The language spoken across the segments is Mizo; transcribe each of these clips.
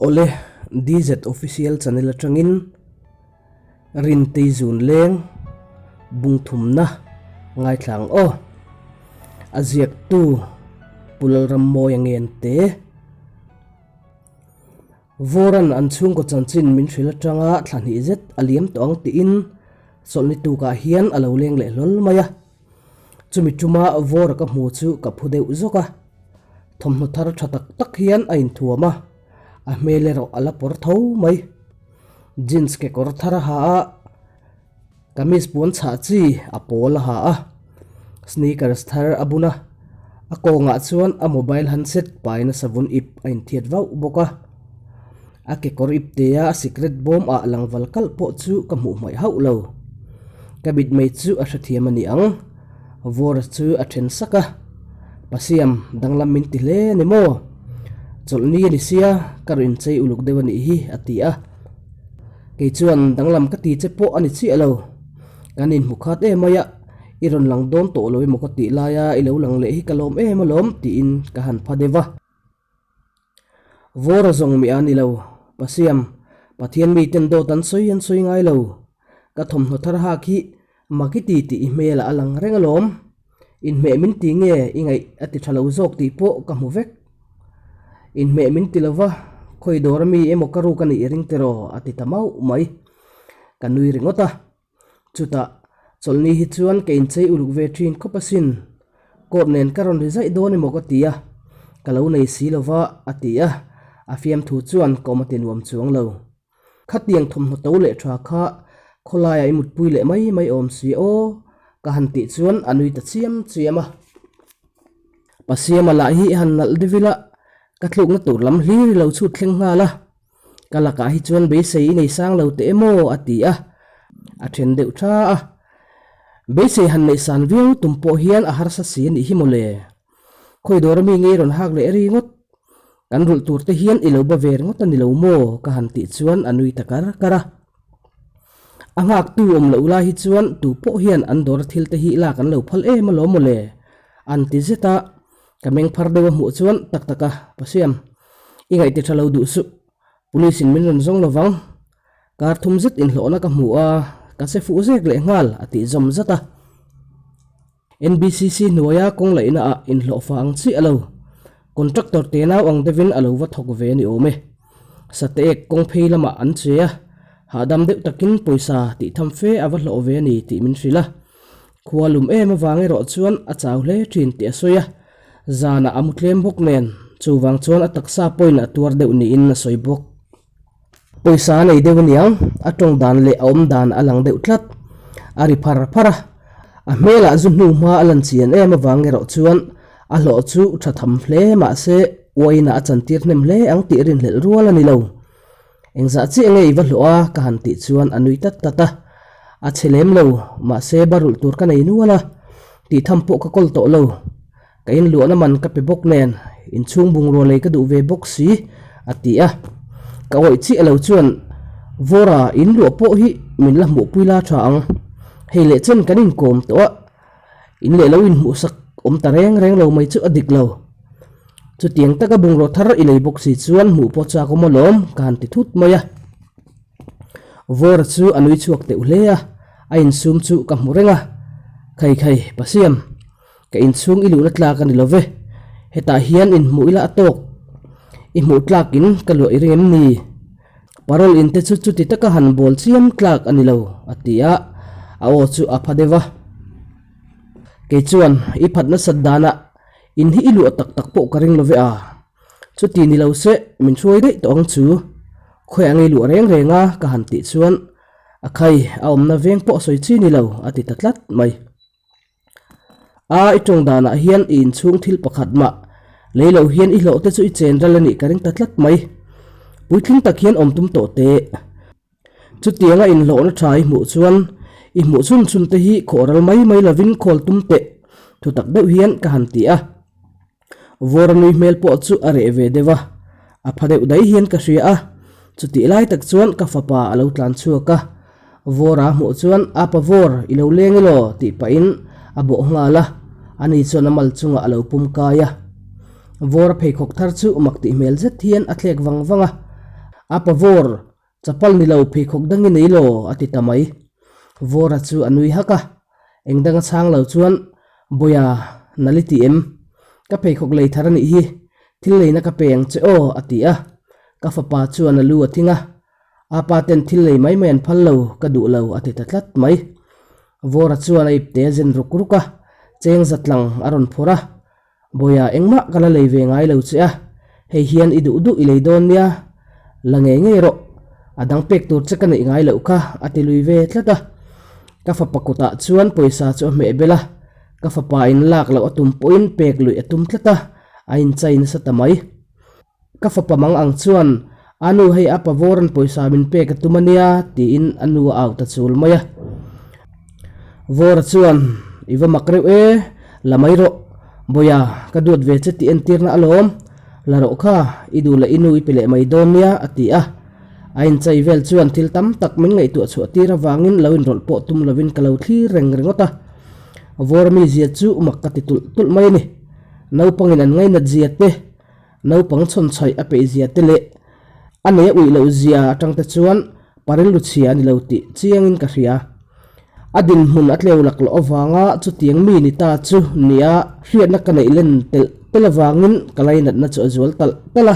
Awle, DZ Official Channel atangin Rintei Zun Leng Bungthumna ngaithla ang aw. A ziaktu Pu Lalrammawia Ngente. Vawran an chhungkaw chanchin min hrilh atanga thla hnih zet a liam tawh ang tiin chawlhni tukah hian a lo leng leh hlawl mai a. Chumi tuma Vawra ka hmu chu ka phu deuh zawk a. Thawmhnaw thar tha tak tak hian a inthuam a, a hmel erawh a la pawr tho mai. Jeans kekawr thar a ha a, kamis puan chhah chi a pawl a ha a, sneakers thar a bun a, a kawngah chuan a mobile handset paina savun ip a inthiat vauh bawk a. A kekawr iptea a sikret bawm ah langval kalh pawh chu ka hmuh hmaih hauh lo. Ka mitmei chu a hrethiam a ni ang. Vawra chu a then sak a, Pasiam, danglam min ti hle a ni maw? Chawlhni a ni sia, ka rawn inchei uluk deuh a nih hi, a ti a. Kei chuan danglam ka ti che pawh a ni chiah lo. Kan inhmu khat em mai a, i rawn lang dawn tawh lo emaw ka tih laia i lo lang leh hi ka lawm em alawm, tiin ka han pha deuh a. Vawra zawng mi a ni lo. Pasiam, Pathian miten dawt an sawi an sawi ngai lo. Ka thawmhnaw thar hak hi mak i ti tih i hmelah a lang reng alawm. Inhmeh min ti nge i ngaih a ti tha lo zawk tih pawh ka hmu vek. Inhmeh min ti lova, khawi dawr ami emaw ka ruk a nih i ring tiraw a ti ta mauh mai. Ka nui ringawt a. Chutah, chawlhni hi chuan ka inchei uluk ve thin khawp asin. Court nen ka rawn ri zaih dawn emaw ka ti a, ka lo nei si lova a ti a, a fiamthu chuan ka awm a ti nuam chuang lo. Khatiang thawmhnaw to leh tha kha khawlaiah i mutpui leh mai mai awm si aw, ka han tih chuan a nui ta chiam chiam a. Pasiama lah hi i han nalh deuh ila, ka tlukna tur lam hlir i lo chhut thleng nghal a. Ka lakah hi chuan beisei i nei sang lo teh emaw a ti a, a then deuh tha a. Beisei han neih san viau tum pawh hian a harsa si a nih hi mawle. Khawi dawr ami ngei rawn hak leh ri ngawt. Kan rulh tur te hian i lo ba ve ringawt a ni lo maw ka han tih chuan a nui ta kar kar a. A nghaktu awm loh lai hi chuan tu pawh hian an dawr thil te hi lak an lo phal em alawm mawle an ti zet a. Ka meng phar deuh a hmuh chuan tak tak a, Pasiam, i ngaih ti tha lo duh suh. Police in min rawn zawng lovang. Kar thum zet inhlawhna ka hmu a, ka che fuh zek leh nghal, a tih zawm zat a. NBCC hnuaia kawng laihna ah inhlawh fa ang chiah lo. Contractor te nau ang deuhin a lo va thawk ve a ni awm e. Sateek kawng phei lamah an che a, hahdam deuh takin pawisa tih tham fe a va hlawh ve a ni tih min hrilh a. Khua lum em avang erawh chuan a chau hle thin tih a sawi a, zanah a mu tlem bawk nen, chuvang chuan a taksa pawhin a tuar deuh niin a sawi bawk. Pawisa a nei deuh aniang, a tawng dan leh a awm dan a lang deuh tlat. A ri phar phar a, a hmelah zu hnu hma a lan chian em avang erawh chuan a hlawh chu tha tham hle mahse uainah a chantir hnem hle ang tih rinhlelh rual a ni lo. Engzah chiah nge i va hlawh a? ka han tih chuan a nui tat tat a. A chhe lem lo, mahse ba rulh tur ka nei nual a, tih tham pawh ka kawl tawh lo. Ka inluahna man ka pe bawk nen, inchhung bungrua lei ka duh ve bawk si, a ti a. Ka awih chiah lo chuan, Vawra, inluah pawh hi min la hmuhpui la tha ang. Hei leh chen kan inkawm tawh a, In leh lo inhmuhsak awm ta reng reng lo mai chu a dik lo. Chutiang taka bungraw thar i lei bawk si chuan hmuh pawh chak awm alawm ka han ti thut mai a. Vawra chu a nui chhuak teuh hle a, a insum chu ka hmu reng a. Khai khai, Pasiam, ka inchhung i luhna tlak a ni lo ve. Hetah hian inhmuh ila a tawk. I hmuh tlakin ka luah i ring em ni? Parole in te chu chuti taka han bawl chiam tlak a ni lo, a ti a, a aw chu a pha deuh a. Kei chuan i phat nasat danah in hi i luah tak tak pawh ka ring lo ve a, chuti ni lo se min hruai daih tawh ang chu. Khawi ang i luah reng reng a ka han tih chuan a khai a awmna veng pawh sawi chi ni lo, a ti ta tlat mai. A i tawng danah hian i inchhung thil pakhat mah lei loh hian i hlawh te chu i chen ral a nih ka ring ta tlat mai. Puitling tak hian awm tum tawh teh. Chutianga inhlawhna tha i hmuh chuan i hmuh chhun chhun te hi khawh ral mai mai lovin khawl tum teh thu tak deuh hian ka han ti a. Vawra nui hmel pawh chu a reh ve deuh a, a pha deuh daih hian ka hria a, chutih lai tak chuan ka fapa a lo tlan chhuak a, Vawra hmuh chuan a pa Vawr i lo leng elaw tih pahin a bawh nghal a, ani chuan a mal chungah a lo pum kai a. Vawra pheikhawk thar chu mak tih hmel zet hian a thlek vang vang a. A pa Vawr, chapal ni lo pheikhawk dang i nei law a ti ta mai. Vawra chu a nui hak a, eng danga chhang lo chuan, Bawiha, nal i ti em? Ka pheikhawk lei thar a nih hi, thil leina ka pe ang che aw a ti a. Ka fapa chuan a lu a thing a, A pa ten thil lei mai mai an phal lo, ka duh lo a ti ta tlat mai. Vawra chuan a ipte a zen ruk ruk a, cheng zatlang a rawn phawrh a, Bawiha engmah ka la lei ve ngai lo che a, hei hian i duh duh i lei dawn nia, la ngei ngei rawh, a dang pek tur che ka neih ngai loh kha a ti lui ve tlat a. Ka fapa kutah chuan pawisa chu a hmeh bel a, ka fapa in lak loh a tum pawhin pek luih a tum tlat a, a inchai nasa ta mai. Ka fapa mang ang chuan, A nu hei a pavawra'n pawisa min pek a tum a nia, tiin a nu a au ta chul mai a. Vawra chuan, I va mak reuh e, la mai rawh. Bawiha, ka duat ve che tih entirna alawm. La rawh kha, i duh leh i nu i pe leh mai dawn nia, a ti a. A inchai vel chuan thil tam tak min ngaihtuah chhuah tir avangin lo inrawlh pawh tum lovin ka lo thlir reng ringawt a. Vawra mizia chu mak ka ti tulh tulh mai a ni. Naupangin an ngainat zia te, Naupang chhawnchhaih a peih zia te leh a nei a uih loh zia atang te chuan paril lu chhia a ni lo tih chiangin ka hria. A dinhmun a tleu lak loh avanga chutiang mi ni ta chu nia hriatna ka neih len telh telh avangin ka lainatna chu a zual talh talh a.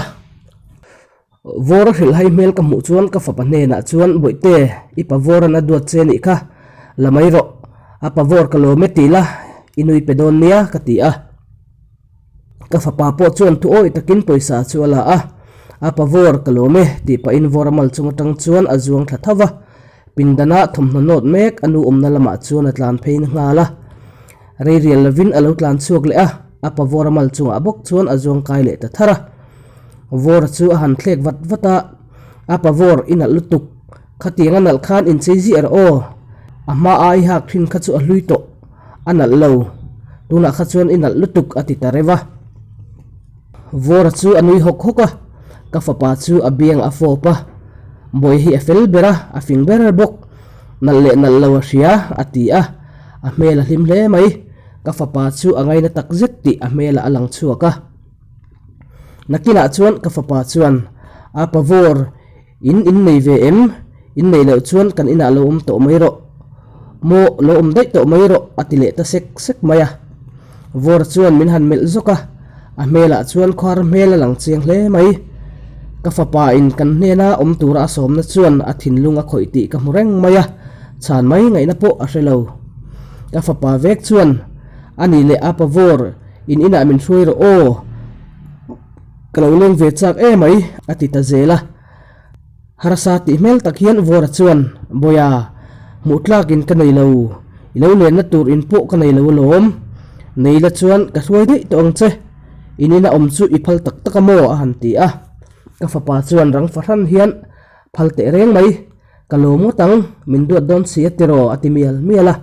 Vawra hrilhhai hmel ka hmuh chuan ka fapa hnenah chuan Bawihte, i pa Vawran a duat che nih kha, la mai rawh, a pa Vawr ka lawm e ti la, i nui pe dawn nia ka ti a. Ka fapa pawh chuan thu awih takin pawisa chu a la a, a pa Vawr ka lawm e tih pahin Vawra mal chung atang chuan a zuang thla tho va, pindana thawmhnaw nawt mek a nu awmna lamah chuan a tlan phei nghal a. Rei rial lovin a lo tlan chhuak leh a, a pa Vawra mal chungah bawk chuan a zuang kai leh ta thar a. Vawra chu a han thlek vat vat a, A pa Vawr i nalh lutuk, khatiang a nalh khan inchei ziah rawh aw, a hma a i hak thin kha chu a hlui tawh, a nalh lo, tunah kha chuan i nalh lutuk a ti ta reuh a. Vawra chu a nui hawk hawk a, ka fapa chu a biang a fawp a, Bawihi hi a fel ber a, a fing ber bawk, nalh leh nalh lo a hria a ti a, a hmel a hlim hle mai, ka fapa chu a ngaina tak zet tih a hmelah a lang chhuak a. Nakinah chuan ka fapa chuan, A pavawr, in in nei ve em? In neih loh chuan kan inah lo awm tawh mai rawh. Maw, lo awm daih tawh mai rawh, a ti leh ta sek sek mai a. Vawr chuan min han melh zawk a, a hmelah chuan khuar hmel a lang chiang hle mai. Ka fapa in kan hnena awm tura a sawmna chuan a thinlung a khawih tih ka hmu reng mai a, chhan mai ngaihna pawh a hre lo. Ka fapa vek chuan, A nih leh a pavawr, in inah min hruai rawh aw, ka lo leng ve chak e mai, a ti ta zel a. Harsa tih hmel tak hian Vawra chuan, Bawiha, hmuh tlakin ka nei lo, i lo lenna tur in pawh ka nei lo alawm. Nei la chuan ka hruai daih tawh ang che, in ina awm chu i phal tak tak a maw? a han ti a. Ka fapa chuan rang fahran hian, Phal teh reng mai, ka lawm ngawt ang, min duat dawn si a tiraw a ti mial mial a.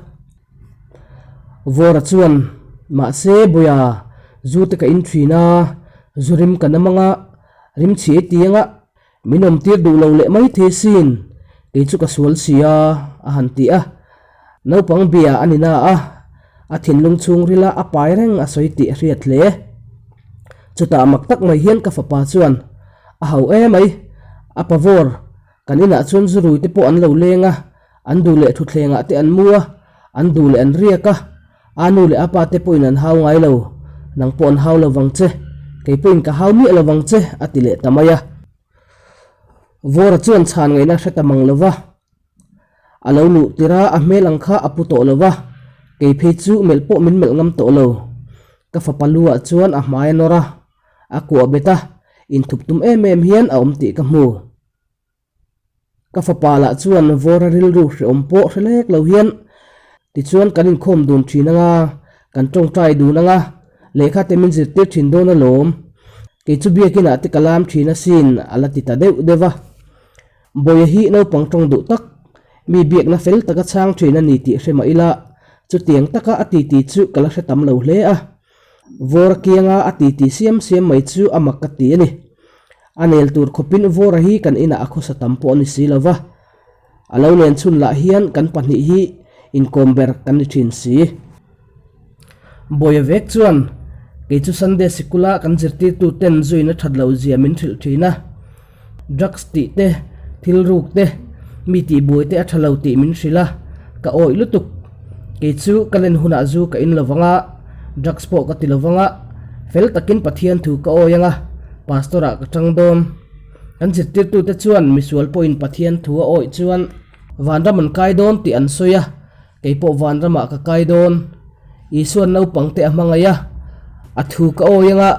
Vawra chuan, Mahse, Bawiha, zu te ka in thin a, zu rim ka nam anga, rim chhi ei ti anga, min awm tir duh lo leh mai thei sin, kei chu ka sual si a, a han ti a. Naupang bia a ni na a, a thinlung chhungrila a pai reng a sawi tih a hriat hle. Chutah mak tak mai hian ka fapa chuan, A hau e mai, a pavawr, kan inah chuan zurui te pawh an lo leng a, an duh leh thutthlengah te an mu a, an duh leh an riak a, a nu leh a pa te pawhin an hau ngai lo, nang pawh an hau lo vang che, kei pawhin ka hau miah lo vang che, a ti leh ta mai a. Vawra chuan chhan ngaihna hre ta mang lo va, a lo luh tir a, a hmel ang kha a pu tawh lo va, kei phei chu melh pawh min melh ngam tawh lo. Ka fapa lu ah chuan a hmai a nawr a, a kuah bet a, inthup tum em em hian a awm tih ka hmu. Ka fapa lah chuan vawra rilru hreawm pawh hre lek lo hian tichuan kan inkhawm dun thin anga, kan tawngtai dun anga, lehkha te min zirtir thin dawn alawm. Kei chu biakinah te ka lam thin asin a la ti ta deuh deuh va. Bawiha hi naupang tawng duh tak, mi biakna fel taka chhang thin a ni tih hre mah ila, chutiang taka a titi chu ka la hre tam lo hle a. Vawra kianga a titi siam siam mai chu a mak ka ti a ni. A nel tur khawpin Vawra hi kan inah a khawsa tam pawh a ni si lo va, a lo len chhun lah hian kan pahnih hi inkawm ber kan ni thin si. Bawiha vek chuan, Kei chu Sunday sikula kan zirtirtu ten zuina that loh zia min hrilh thin a. Drugs tih te, thil ruk te, mi tihbuai te a tha lo tih min hrilh a, ka awih lutuk. Kei chu ka len hunah zu ka in lo vang a, drugs pawh ka ti lo vang a, fel takin Pathian thu ka awi ang a, pastor ah ka tang dawn. Kan zirtirtute chuan misual pawhin Pathian thu a awih chuan vanram an kai dawn tih an sawi a, kei pawh vanramah ka kai dawn. Isuan naupang te a hmangaih a, a thu ka awi anga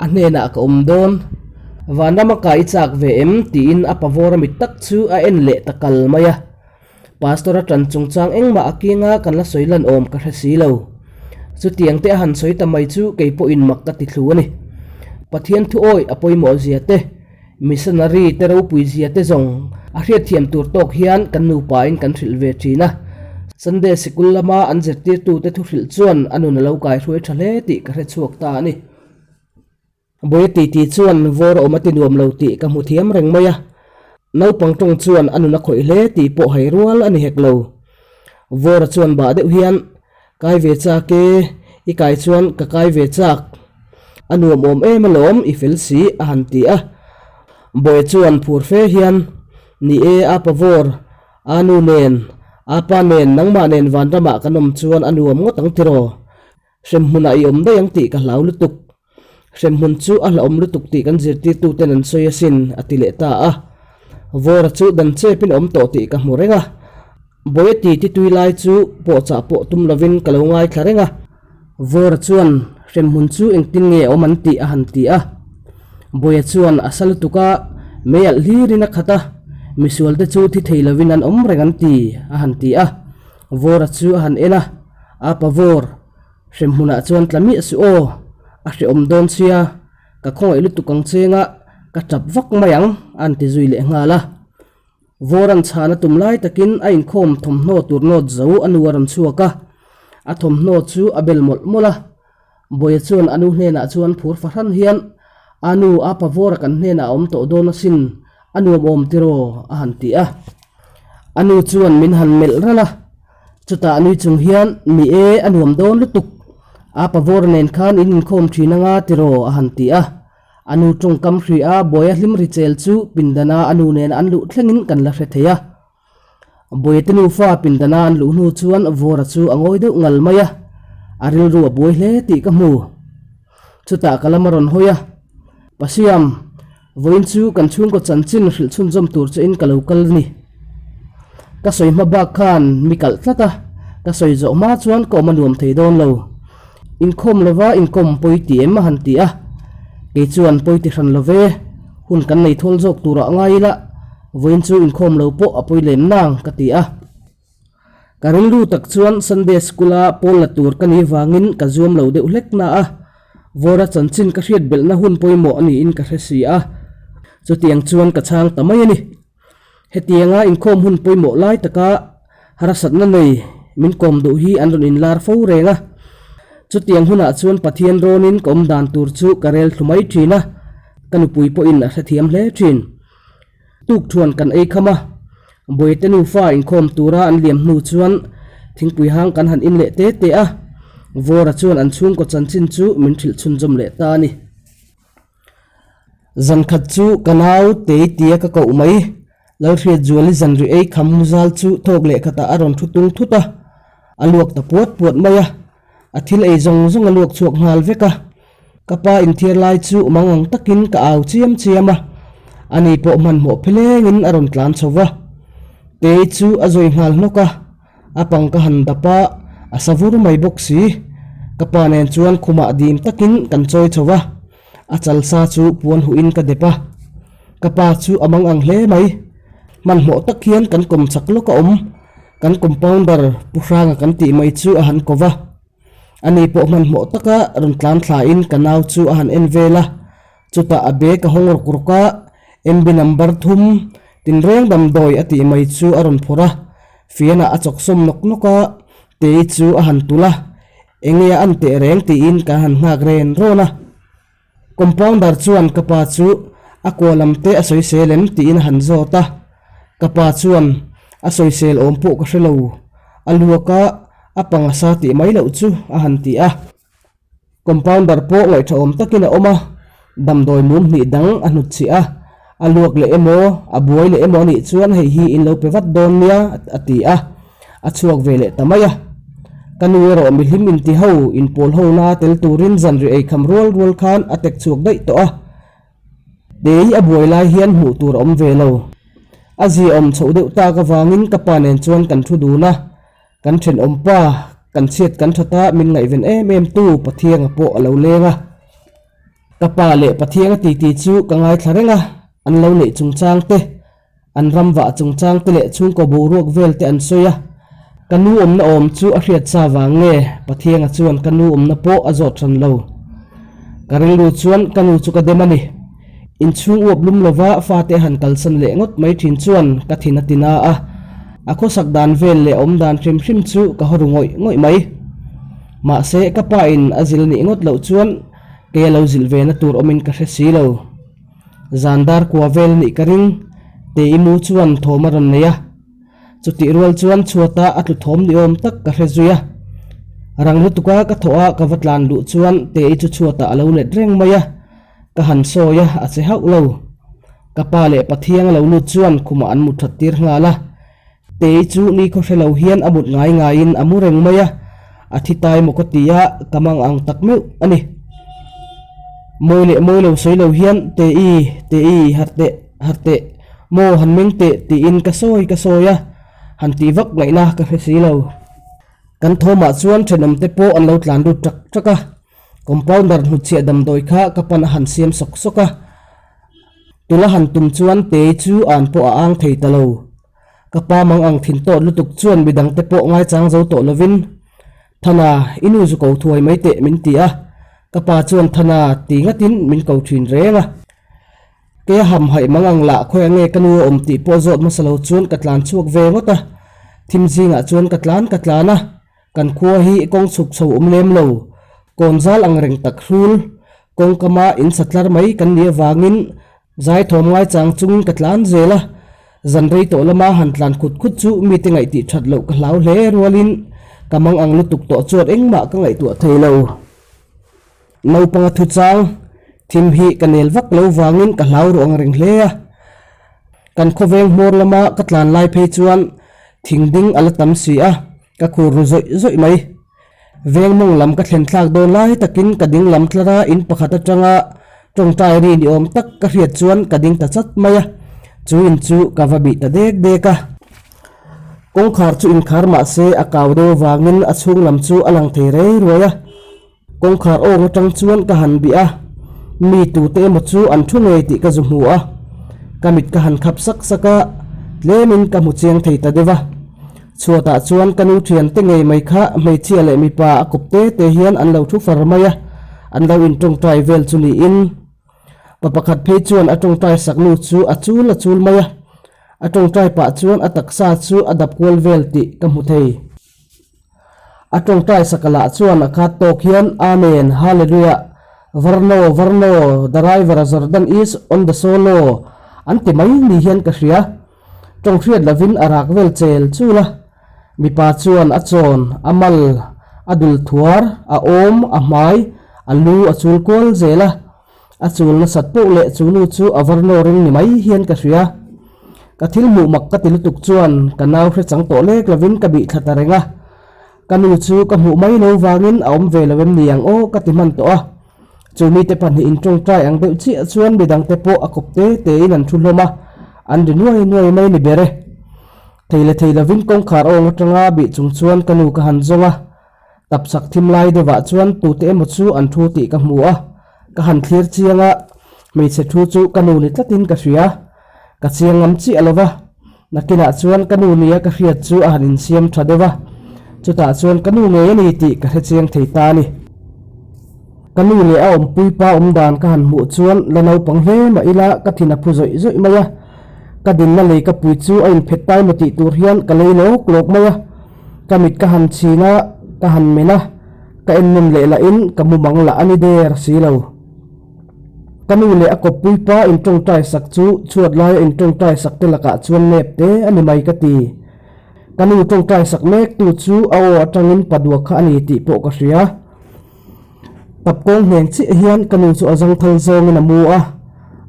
a hnenah ka awm dawn. Vanrama kai i chak ve em? tiin a pavawr a mit tak chu a en leh ta kal mai a. Pastor a tan chungchang engmah a kianga kan la sawi lan awm ka hre si lo. Chutiang te a han sawi ta mai chu kei pawhin mak ka ti thlu a ni. Pathian thu awih a pawimawh zia te, missionary te ropui zia te zawng a hriatthiam tur tawk hian kan nupain kan hrilh ve thin a. Sunday sikul lama an zirtirtute thu hrilh chuan a nun a lo kaihruai tha hle tih ka hre chhuak ta a ni. Buai titi chuan vawr awm a ti nuam lo tih ka hmu thiam reng mai a, naupang tawng chuan a nun a khawih hle tih pawh hai rual a ni hek lo. Vawra chuan bah deuh hian, Kai ve chak e, i kai chuan ka kai ve chak. A nuam awm em alawm, i fel si, a han ti a. Buai chuan phur fe hian, Ni e, apa vawr, a nu nen, apa nen, nangmah nen vanramah kan awm chuan a nuam ngawt ang tiraw? Hremhmunah i awm daih ang tih ka hlau lutuk. Hremhmun chu a hlauhawm lutuk tih kan zirtirtuten an sawi asin, a ti leh ta a. Vawra chu dan chepin a awm tawh tih ka hmu reng a. Bawia ti ti tui lai chu pawhchah pawh tum lovin ka lo ngaithla reng a. Vawra chuan hremhmun chu engtin nge a awm an tih a han ti a. Bawia chuan a sa lutuk a, mei alh hlirin a khat a, misualte chu thi thei lovin an awm reng an ti, a han ti a. Vawra chu a han en a, Apa Vawr, hremhmunah chuan tla miah suh aw, a hrehawm dawn sia, ka khawngaih lutuk ang chenga ka tap vak mai ang, a han ti zui leh nghal a. Vawra'n chhan a tum lai takin a inkhawm thawmhnaw tur nawt zo a nu a rawn chhuak a, a thawmhnaw chu a bel mawlh mawlh a. Bawia chuan a nu hnenah chuan phur fahran hian, A nu, apa Vawra kan hnenah a awm tawh dawn asin, a nuam awm tiraw? a han ti a. A nu chuan min han melh ralh a, chutah nui chung hian, Ni e, a nuam dawn lutuk. Apa Vawra nen khan in inkhawm thin anga tiraw? a han ti a. A nu tawngkam hri a, Bawia hlim ri chel chu pindana a nu nen an luh thlengin kan la hre thei a. Bawihte nufa pindana an luh hnu chuan Vawra chu a ngawi deuh ngal mai a, a rilru a buai hle tih ka hmu. Chutah ka lam a rawn hawi a, Pasiam, vawiin chu kan chhungkaw chanchin hrilh chhunzawm tur chein ka lo kal a ni. Ka sawi hma bak khan mi kalh tlat a, ka sawi zawh hma chuan ka awm a nuam thei dawn lo. Inkhawm lova inkawm pawi ti em a han ti a, kei chuan pawi ti hran lo ve, hun kan nei thawl zawk turah ngai ila, Vawiin chu inkhawm lo pawh a pawi lem nang ka ti a. Ka rilru tak chuan Sunday School a pawl la tur ka nih vangin ka zuam lo deuh hlek na a, Vawra chanchin ka hriat belhna hun pawimawh a niin ka hre si a, chutiang chuan ka chhang ta mai a ni. Hetianga inkhawm hun pawimawh lai taka harsatna nei min kawm duh hi an rawn inlar fo reng a, chutiang hunah chuan Pathian rawnin ka awm dan tur chu ka rel thlu mai thin a, ka nupui pawhin a hrethiam hle thin. Tuk thuan kan ei kham a, Bawihte nufa inkhawm tura an liam hnu chuan thingpui hang kan han in leh te te a, Vawra chuan an chhungkaw chanchin chu min hrilh chhunzawm leh ta a ni. Zan khat chu ka nau tei tia ka koh mai, Lalhriatzuali zanri ei kham muzal chu thawk leh khatah a rawn thu tung thut a, a luak ta puat puat mai a. A thil ei zawng zawng a luak chhuak nghal vek a, ka pa inthiar lai chu mang ang takin ka au chiam chiam a, ani pawh hmanhmawh phelengin a rawn tlan chho va. Tei chu a zawi nghal hnawk a, a pang ka han dap a, a sa vur mai bawk si. Ka pa nen chuan khumah dim takin kan chawi chho va, a chalsa chu puan huhin ka dep a. Ka pa chu a mang ang hle mai, hmanhmawh tak hian kan kawm chak lawk a awm. Kan compounder Pu Hranga kan tih mai chu a han ko va, ani pawh hmanhmawh taka rawn tlan thlain ka nau chu a han en vel a, chutah a bag a hawng rawk rawk a, MB number thum tinreng damdawi a tih mai chu a rawn phawrh a, fianah a chawk sawm nawk nawk a, Tei chu a han tulh a, enge a an teh reng tiin kan han nghak ren rawn a. Compounder chuan ka pa chu a kua lam te a sawisel em tiin a han zawt a, ka pa chuan a sawisel awm pawh ka hre lo, a luak a a pang a sa tih mai loh chu a han ti a. Compounder pawh ngaihṭha awm takin a awm a, damdawi mum hnih dang a hnutchhiah a, A luak leh emaw, a buai leh emaw a nih chuan hei hi in lo pe vat dawn nia, a ti a. A chhuak ve leh ta mai a. Ka nu erawh mihlim inti ho, inpawl ho na tel turin zanriah ei kham rual rual khan a tek chhuak daih tawh a. Tei a buai lai hian hmuh tur a awm ve lo. A ziaawm chhoh deuh tak avangin ka pa nen chuan kan thu dun a. Kan thenawm pa, kan chhiat kan that a, min ngaihven em em tu Pathianga pawh a lo leng a. Ka pa leh Pathianga titi chu ka ngaithla reng a, an lo neih chungchang te, an ram vah chungchang te leh chhungkaw boruak vel te an sawi a. Ka nu awmna awm chu a hriat sa vang nge Pathianga chuan ka nu awmna pawh a zawt hran lo. Ka rilru chuan ka nu chu ka dem a ni. Inchhung uap lum lova fate a han kalsan leh ngawt mai thin chuan ka thin a ti na a, a khawsak dan vel leh awm dan hrim hrim chu ka haw ru ngawih ngawih mai. Mahse, ka pa in a zil nih ngawt loh chuan kei a lo zilh ve na tur awmin ka hre si lo. Zan dar kua vel nih ka ring, Tei mu chuan thawm a rawn nei a. Chutih rual chuan chhuata a tlu thawm ni awm tak ka hre zui a. Rang lutuka ka thawh a ka va tlan luh chuan Tei chu chhuatah a lo let reng mai a. Ka han sawi a, a che hauh lo. Ka pa leh Pathiang a lo lut chuan khumah an mut that tir nghal a. Tei chu ni khaw hre lo hian a mut ngai ngaiin a mu reng mai a, a thi tai maw ka ti a, ka mang ang tak meuh a ni. Mawi leh mawi lo sawi lo hian Tei, Tei, harh teh, harh teh, maw han meng teh tiin ka sawi ka sawi a, han tih vak ngaihna ka hre si lo. Kan thawmah chuan thenawmte pawh an lo tlan lut ṭak ṭak a. Compounder hnutchhiah damdawi kha ka pan a han siam sawk sawk a, tula han tum chuan Tei chu an pawh a ang thei ta lo. Ka pa mang ang thin tawt lutuk chuan midang te pawh ngaichang zo tawh lovin, Thana, i nu zu ko thuai mai teh min ti a, ka pa chuan Thana ti ngatin min ko thin reng a. Kei a hamhaih mang ang lah khawiah nge ka nu a awm tih pawh zawt hmasa lo chuan ka tlan chhuak ve ngawt a, thim zingah chuan ka tlan ka tlan a, Kan khua hi kawng chhuk chho awm lem lo, kawn zal ang reng tak hrul, kawng kama in satlar mai kan nih avangin zai thawm ngaichang chungin ka tlan zel a, zan rei tawh lama han tlan khut khut chu mite ngaihtih that loh ka hlau hle rualin ka mang ang lutuk tawh chuan engmah ka ngaihtuah thei lo. Naupanga thuchang thim hi ka nel vak lo vangin ka hlau ruh ang reng hle a, kan khawveng hmawr lama ka tlan lai phei chuan thing ding a la tam si a, Ka khur ru zawih zawih mai. Veng mawng lam ka thlen thlak dawn lai takin ka ding lam tlar a, in pakhat atanga tawngtai ri ni awm tak ka hriat chuan ka ding ta chat mai a, chu in chu ka va bih ta dek dek a. Kawngkhar chu inkhar mah se a kau deuh avangin a chhung lam chu a lang thei rei ruai a. Kawngkhar awng atang chuan ka han bih a, mi tute emaw chu an thu ngei tih ka zu hmu a, ka mit ka han khap sak sak a, tlemin ka hmu chiang thei ta deuh a. Chhuatah chuan ka nu thiante ngei mai kha hmeichhia leh mipa a kawp te te hian an lo thu far mai a, an lo intawngtai vel chu niin. Pa pakhat phei chuan a tawngtai sak nu chu a chul a chul mai a, a tawngtai pah chuan a taksa chu a dap kual vel tih ka hmu thei. A tawngtai sakalah chuan a khat tawk hian, Amen, Hallelujah, Varno, Varno, the river Jordan is on the solo, an ti mai ni hian ka hria. Tawng hriat lovin a rak vel chel chul a. Mipa chuan a chawn, a mal, a dul thuar, a awm, a hmai, a lu a chul kual zel a. A chul nasat poh leh chu nu chu a varno ring ni mai hian ka hria. Ka thil hmuh mak ka ti lutuk chuan ka nau hre chang tawh lek lovin ka bih thla ta reng a. Ka nu chu ka hmuh mai lo vangin a awm ve lo em ni ang aw ka ti hman tawh a. Chu mite pahnih in tawngtai ang deuh chiah chuan midangte pawh a kawp te tein an thu hlawm a, an ri nuai nuai mai ni ber e. Thei leh thei lovin kawngkhar awng atanga bih chung chuan ka nu ka han zawng a. Tapchhak thim lai deuhah chuan tute emaw chu an thu tih ka hmu a, ka han thlir chiang a, hmeichhe thu chu ka nu ni tlatin ka hria. Ka chiang ngam chiah lo va, nakinah chuan ka nu nia ka hriat chu a han insiam tha deuh a, chutah chuan ka nu ngei a ni tih ka hre chiang thei ta a ni. Ka nu leh a awmpui pa awm dan ka han hmuh chuan la naupang hle mah ila ka thin a phu zawih zawih mai a, ka dinna lei ka pui chu a inphet tai maw tih tur hian ka lei lawk lawk mai a. Ka mit ka han chhin a, ka han men a, ka en nawn leh lahin ka mumang lah a ni der si lo. Ka nu leh a kawppui pa intawngtai sak chu chhuat laia intawngtai sak te lakah chuan nep te a ni mai ka ti. Ka nu tawngtai sak mek tu chu a aw atangin padua kha a ni tih pawh ka hria. Tap kawng hneng chiah hian ka nu chu a zangthal zawngin a mu a.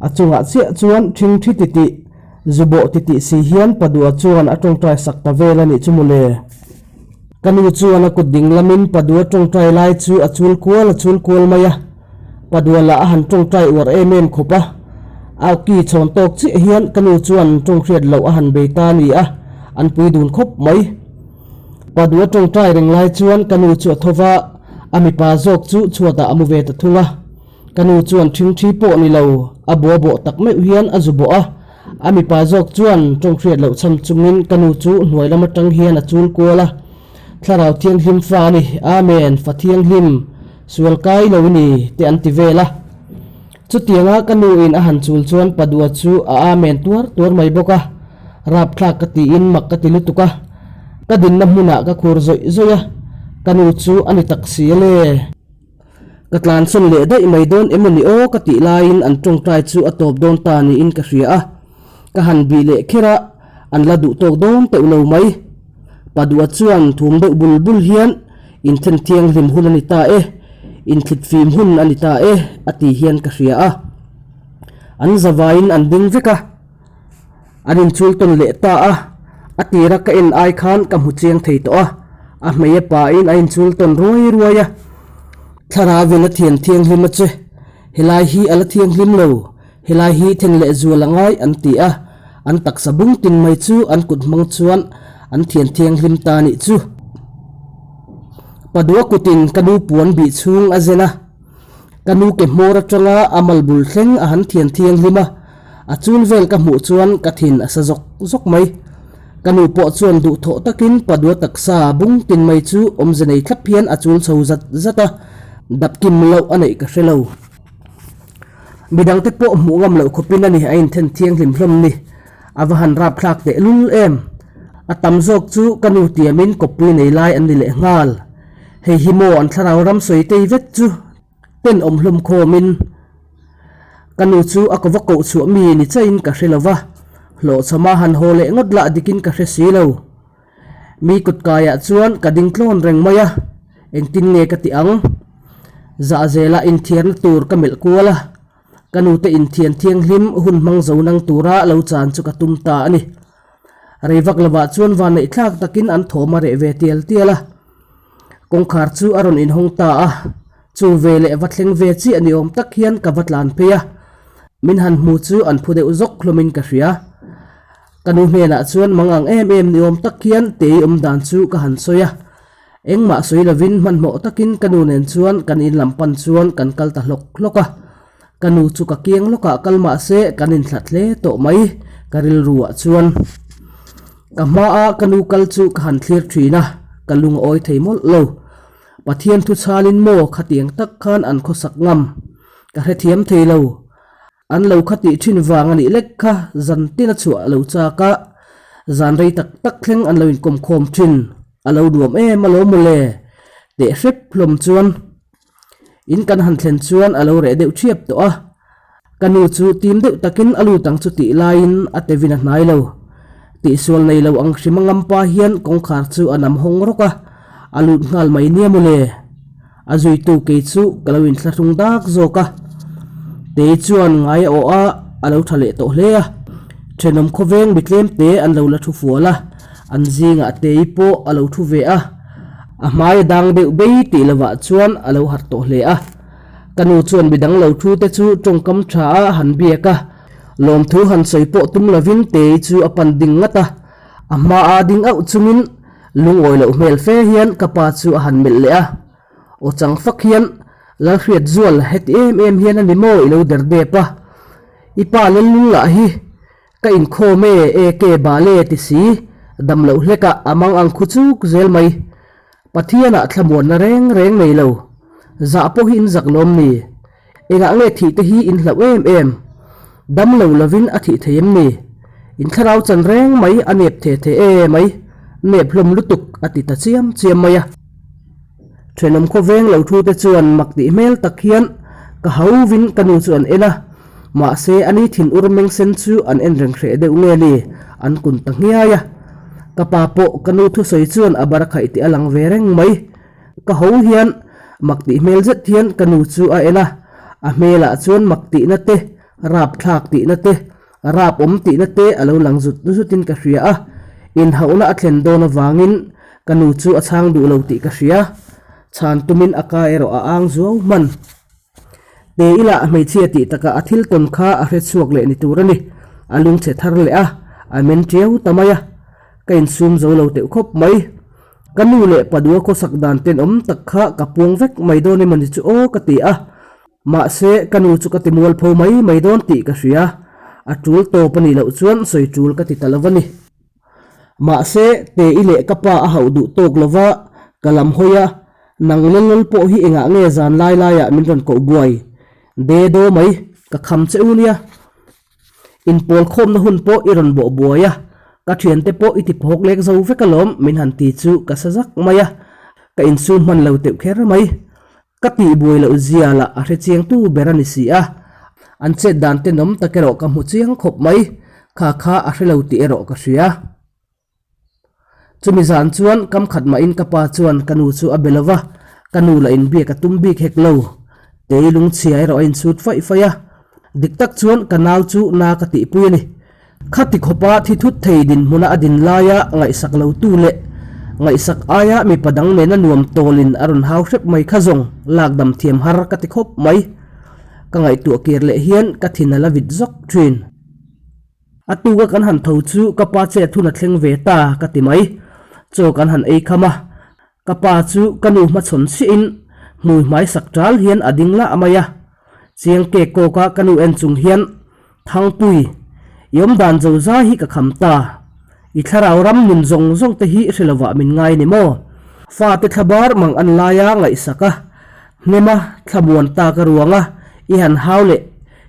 A chungah chiah chuan ṭhingṭhi titih, zu bawh titih si hian Padua chuan a ṭawngṭai sak ta vel a nih chu mawle. Ka nu chuan a kut ding lamin Padua ṭawngṭai lai chu a chul kual a chul kual mai a. Padua lah a han ṭawngṭai uar em em khawp a. Auki chhawn tawk chiah hian ka nu chuan ṭawng hriat loh a han bei ta a ni a, an pui dun khawp mai. Padua ṭawngṭai reng lai chuan ka nu chu a tho va, a mipa zawk chu chhuatah a mu ve ta thung a. Ka nu chuan ṭhingṭhi pawh ni lo, a bua bawh tak meuh hian a zu bawh a. A mipa zawk chuan ṭawng hriat loh chhan chungin ka nu chu hnuai lam aṭang hian a chul kual a. Thlarau Thianghlim fa a ni, Amen, fa thianghlim, sual kai lo i ni, te an ti vel a. Chutianga ka nuin a han chul chuan Padua chu a Amen tuar tuar mai bawk a. Rapthlak ka tiin mak ka ti lutuk a. Ka dinna hmunah ka khur zawih zawih a, ka nu chu a ni tak si a le. Ka tlansawn leh daih mai dawn em ni aw ka tih laiin an tawngtai chu a tawp dawn ta niin ka hria a, ka han bih leh kher a, an la duh tawk dawn teuh lo mai. Padua chuan thum deuh bul bul hian inthen thianghlim hun a ni ta e, inthlit fim hun a ni ta e a ti hian ka hria a. An zavaiin an ding vek a. An inchul tawn leh ta a, a tira ka en ai khan ka hmu chiang thei tawh a, a hmei a pain a inchul tawn ruai ruai a. Thlarauin a thian thianghlim a che, helai hi a la thianghlim lo, helai hi then leh zual a ngai an ti a, an taksa bung tin mai chu an kut hmang chuan an thian thianghlim ta nih chu. Padua kutin ka nu puan bih chhung a zen a. Ka nu ke hmawr atanga a mal bul thleng a han thian thianghlim a, a chul vel ka hmuh chuan ka thin a sa zawk zawk mai. Ka nu pawh chuan duhthawh takin Padua taksa bung tin mai chu awmze nei thlap hian a chul chho zat zat a, dap kim loh a neih ka hre lo. Midangte pawh hmuh ngam loh khawpin a ni a inthen thianghlim hlawm ni. A va han rapthlak teh lul em! A tam zawk chu ka nu tiamin kawppui nei lai an ni leh nghal. Hei hi maw an thlarau ram sawi tei vet chu ten awm hlawm khawmin ka nu chu a kova koh chhuah mi ni chaiin ka hre lo va, hlawhchhama han haw leh ngawt lah dikin ka hre si lo. Mi kut kaiah chuan ka ding tlawn reng mai a, engtin nge ka ti ang? Zahzela inthiarna tur ka melh kual a, ka nute inthian thianghlim hun hmang zo nang tura lo chan chu ka tum ta a ni. Rei vak lovah chuan vanneih thlak takin an thawm a reh ve tial tial a. Kawngkhar chu a rawn inhawng ta a, chu ve leh va thleng ve chiah ni awm tak hian ka va tlan phei a. Min han hmu chu an phu deuh zawk hlawmin ka hria. Ka nu hnenah chuan mang ang em em ni awm tak hian tei awm dan chu ka han sawi a. Engmah sawi lovin hmanhmawh takin ka nu nen chuan kan in lam pan chuan kan kal ta hlawk hlawk a. Ka nu chu ka kiang lawkah kal mah se kan inthlat hle tawh mai ka rilru ah chuan. Ka hmaa ka nu kal chu ka han thlir thin a, ka lung a awi thei mawlh lo. Pathian thu chhalin maw khatiang tak khan an khawsak ngam? Ka hrethiam thei lo. An lo kha tih thin vang a nih lek kha zan tin a chhuah a lo chak a, zan rei tak tak thleng an lo inkawm khawm thin. A lo nuam em alawm mawle? Teh hrep hlawm chuan in kan han thlen chuan a lo reh deuh thiap tawh a. Ka nu chu tim deuh takin a lut ang chu tih laiin a tevin a hnai lo. Tihsual nei lo ang hrim a ngampa hian kawngkhar chu a nam hawng rawk a, a lut nghal mai nia mawle. A zuitu kei chu ka lo inthlahrung dak zawk a, Tei chuan ngai a awh a, a lo tha leh tawh hle a. Thenawm khawveng mi tlem te an lo la thu fual a, an zingah Tei pawh a lo thu ve a, a hmai a dang deuh bei tih lovah chuan a lo harh tawh hle a. Ka nu chuan midang lo thu te chu tawngkam tha a han biak a, lawmthu han sawi pawh tum lovin Tei chu a pan ding ngat a, a hmaa ding auh chungin Lungawi loh hmel fe hian ka pa chu a han melh leh a, aw chang fak hian Lalhriatzual heti em em hian a ni maw i lo der dep a, i pa Lellul lah hi ka inkhawm e e ke bale ti si, dam loh hlekah a mang ang khu chuk zel mai. Pathianah thlamuanna reng reng nei lo, zah pawh hi in zak lawm ni? Engah nge thih te hi in hlauh em em? Dam lo lovin a thih thei em ni? In thlarau chan reng mai a nep the the e mai, nep hlawm lutuk a ti ta chiam chiam mai a. Thenawm khawveng lo thu te chuan mak tih hmel tak hian ka hauvin ka nu chu an en a, mahse ani thin ur meng sen chu an en reng hreh deuh nge ni, an kun ta nghiai a. Ka pa pawh ka nu thusawi chuan a bar khaih tih a lang ve reng mai. Ka ho hian mak tih hmel zet hian ka nu chu a en a, a hmelah chuan mak tihna te. Rapthlak tihna te, rap awm tihna te a lo lang zut zutin ka hria a, inhauhna a thlen dawn avangin ka nu chu a chhang duh lo tih ka hria. Chhan tumin a ka erawh a ang zuau hman. Te ila hmeichhia tih takah a thil tawn kha a hre chhuak leh ni tur a ni. A lungchhe thar leh a, a men tiau ta mai a. Ka insum zo lo teuh khawp mai. Ka nu leh Padua khawsak dan tenawm tak kha ka puang vek mai dawn emaw ni chu aw ka ti a. Mahse, ka nu chu ka ti mualpho mai mai dawn tih ka hria. A tul tawp a nih loh chuan sawi tul ka ti ta lo a ni. Mahse, Tei leh ka pa a hauh duh tawk lo va, ka lam hawi a, nang Lellol pawh hi engah nge zan lai laiah min rawn koh buai? De daw mai, ka kham che u nia. Inpawl khawmna hun pawh i rawn bawh buai a, ka thiante pawh i ti phawk lek zo vek alawm min han ti chu ka sa zak mai a, ka insum hman lo teuh kher mai. Ka tih buai loh zia lah a hre chiangtu ber a ni si a, an chet dan tenawm tak erawh ka hmu chiang khawp mai, kha kha a hre lo tih erawh ka hria. Chumi zan chuan kam khat mahin ka pa chuan ka nu chu a be lo va, ka nu lah inbiak a tum bik hek lo. Tei lungchhia erawh a insut faih faih a, dik tak chuan ka nau chu na ka tihpui a ni. Khati khawpa thi thut thei dinhmuna a din laia ngaihsak lotu leh ngaihsak aia mipa dang nena nuam tawlin a rawn hau hrep mai kha zawng lak dam thiam har ka ti khawp mai. Ka ngaihtuah kir leh hian ka thin a la vit zawk thin. A tuka kan han tho chu ka pa chet hun a thleng ve ta ka ti mai. Chaw kan han ei kham a, ka pa chu ka nu hmachhawn chiahin hmui hmai sak ṭal hian a ding lah mai a. Chiang kek kawka ka nu en chung hian, Thangpui, i awm dan zo zai hi ka kham ta. I thlarau ram nun zawng zawng te hi hre lovah min ngai ni maw? Fate thlabar mang an laia ngaihsak a, hnema thlamuan ta ka ruang a, i han hau leh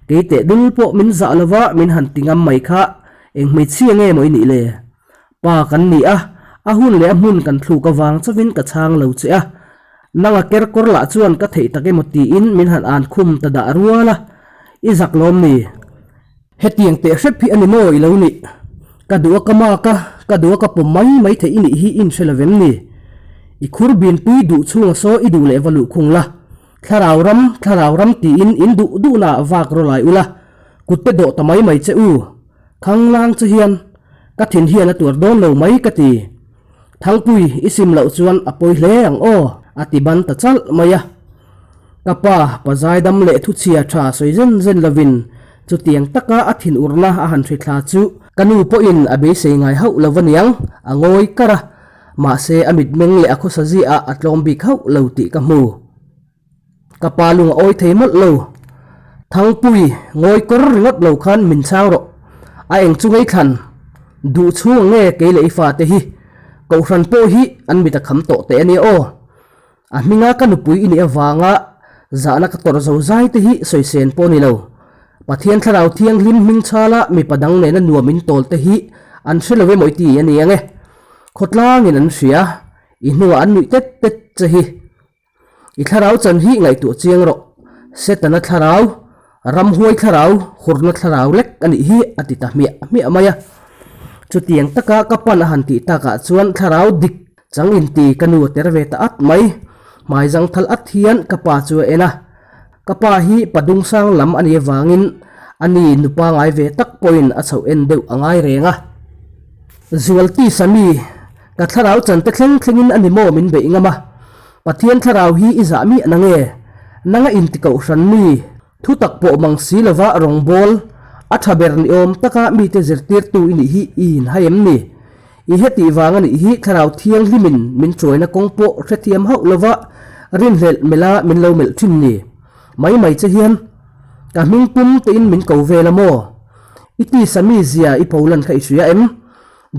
kei teh dul pawh min zah lova min han ti ngam mai kha eng hmeichhia nge maw i nih le? Pa kan ni a, a hun leh a hmun kan thluk avang chauhin ka chhang lo che a. Nanga ker kawr lah chuan ka theih tak emaw tiin min han an khum ta dah rual a, i zak lawm ni? Hetiang teh hrep hi a ni maw i lo nih? Ka duh a ka mak a, ka duh a ka pawm mai mai theih i nih hi in hre lo vem ni? I khur bin tui duh chhunga saw i duh leh va luh khung la, thlarau ram, thlarau ram tiin in duh duhna ah vak raw lai ula, kut te dawh ta mai mai che u. Khanglang che hian ka thin hian a tuar dawn lo mai ka ti. Thangpui i sim loh chuan a pawi hle ang aw, a ti ban ta chalh mai a. Ka pa, pa zaidam leh thuchhia tha sawi zen zen lovin chutiang taka a thin urna a han hri thla chu ka nu pawhin a beisei ngai hauh lo aniang, a ngawi kar a. Mahse a mitmeng leh a khawsa ziah a tlawm bik hauh lo tih ka hmu. Ka pa lung a awi thei mawlh lo. Thangpui, ngawi kawr ringawt lo khan min chhang rawh. A eng chu ngei thlan. Duh chhung ang nge kei leh i fate hi. Kohhran pawh hi an mit a kham tawh teh a nia aw. A hminga ka nupui i nih avanga zahna ka tawrh zo zai te hi sawisên pawh a ni lo. Pathian Thlarau Thianghlim hming chhala mipa dang nena nuam in tawl te hi an hre lo emaw i ti a ni ang e. Khawtlangin an hria, i hnuah an nuih tet tet che hi. I thlarau chan hi ngaihtuah chiang rawh. Setana thlarau, ramhuai thlarau, hurna thlarau lek a nih hi a ti ta hmiah hmiah mai a. Chutiang taka ka pan a han tih takah chuan thlarau dik chang inti ka nu a ter ve ta at mai. Hmai zang thal at hian ka pa chu a en a. Ka pa hi pa dungsang lam a nih avangin a ni nupa ngai ve tak pawhin a chhoh en deuh a ngai reng a. Zualti Sami, ka thlarau chante thleng thlengin a ni maw min beih ngam a? Pathian thlarau hi i zah miah na nge? Nanga inti kohhran mi, thu tak pawh mang si lova rawngbawl, a tha ber ni awm taka mite zirtirtu i nih hi i inhai em ni? I hetih vang a nih hi thlarau thianghlimin min chuaina kawng pawh hrethiam hauh lova rinhlelh melh a min lo melh thin ni. Mai mai che hian ka hming pum tein min ko vel a maw? I tisa mi zia i pholan kha i hria em?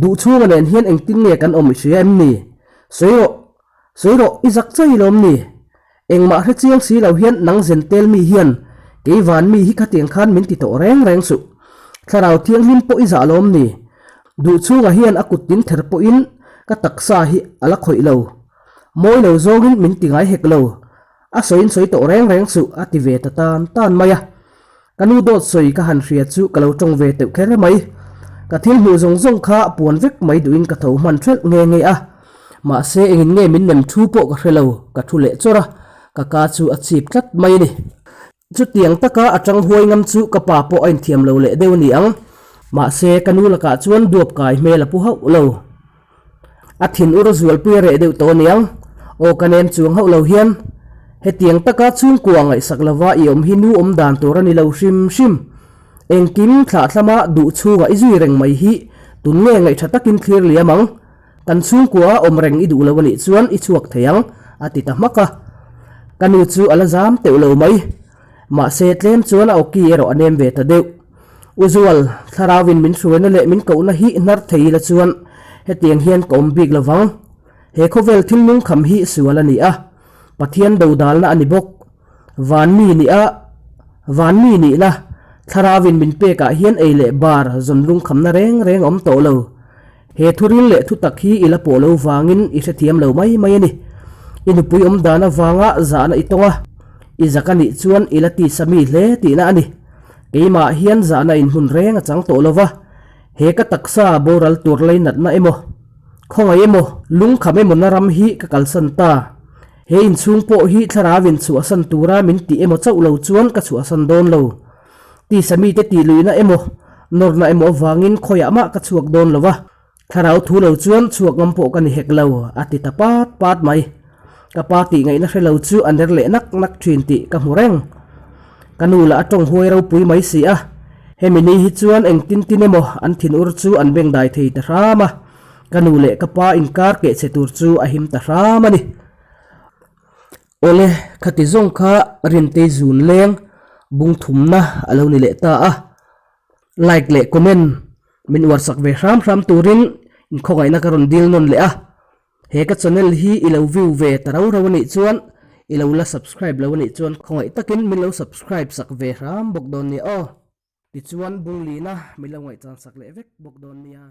Duh chhunga nen hian engtin nge kan awm i hria em ni? Sawi rawh, sawi rawh, i zak chai lawm ni? Engmah hre chiang si lo hian nang zen tel mi hian kei van mi hi khatiang khan min ti tawh reng reng suh. Thlarau thianghlim pawh i zah lawm ni? Duh chhunga hian a kut tin ther pawhin ka taksa hi a la khawih lo. Mawi lo zawngin min ti ngai hek lo. A sawiin sawi tawh reng reng suh a ti ve ta tan tan mai a. Ka nu dawt sawi ka han hria chu ka lo tawng ve teuh kher mai. Ka thil hmuh zawng zawng kha puan vek mai duhin ka tho hman hrelh nghe nghe a. Mahse engin nge min nem thu pawh ka hre lo, ka thu leh chawrh a, ka ka chu a chip tlat mai a ni. Chutiang taka a tang huai ngam chu ka pa pawh a inthiam lo leh deuh a ni ang. Mahse, ka nu lakah chuan duap kai hmel a pu hauh lo. A thin ur zualpui a reh deuh tawh a niang. Aw ka nem chuang hauh lo hian hetiang taka chhungkua ngaihsak lova i awm hi nu awm dan tur a ni lo hrim hrim. Engkim thlahthlama duh chhunga i zui reng mai hi tun nge ngaihṭha takin thlir liam ang. Kan chhungkua awm reng i duh lo a nih chuan i chhuak thei ang, a ti ta hmak a. Ka nu chu a la zam teuh lo mai. Mahse tlem chuan a awki erawh a nem ve ta deuh. U Zual, thlarauin min hruaina leh min kohna hi hnar thei ila chuan hetiang hian ka awm bik lovang. He khawvel thil lungkham hi sual a ni a, Pathian dodalna a ni bawk. Van mi nih a, van mi nihna, thlarauin min pekah hian ei leh bar zawn lungkhamna reng reng a awm tawh lo. He thuril leh thutak hi i la pawh lo vangin i hrethiam lo mai mai a ni. I nupui awm dan avanga zahna i tawng a, i zak a nih chuan i la tisa mi hle tihna a ni. Keimah hian zahna inhmun reng a chang tawh lo va, he ka taksa boral tur leinatna emaw, khawngaih emaw, lungkham emaw na ram hi ka kalsan ta. He inchhung pawh hi thlarauin chhuahsan tura min tih emaw chauh lo chuan ka chhuahsan dawn lo. Tisa mite tih luihna emaw, nawrna emaw avangin khawiah mah ka chhuak dawn lo va, thlarau thu lo chuan chhuak ngam pawh ka ni hek lo, a ti ta pat pat mai. Ka pa tih ngaihna hre lo chu a ner leh nak nak thin tih ka hmu reng. Ka nu lah a tawng huai ropui mai si a, hemi ni hi chuan engtin tin emaw an thinur chu an bengdai thei ta hram a, ka nu leh ka pa inkar keh chhe tur chu a him ta hram a ni. Awle, khati zawng kha Rintei zun leng bung thumna a lo ni leh ta a. Like leh comment min uar sak ve hram hram turin inkhawngaihna ka rawn dil nawn leh a. He ka channel hi i lo view ve ta rau rau a nih chuan i lo la subscribe lo a nih chuan khawngaih takin min lo subscribe sak ve hram bawk dawn nia aw. Tichuan bung lina min lo ngaihchan sak leh vek bawk dawn nia.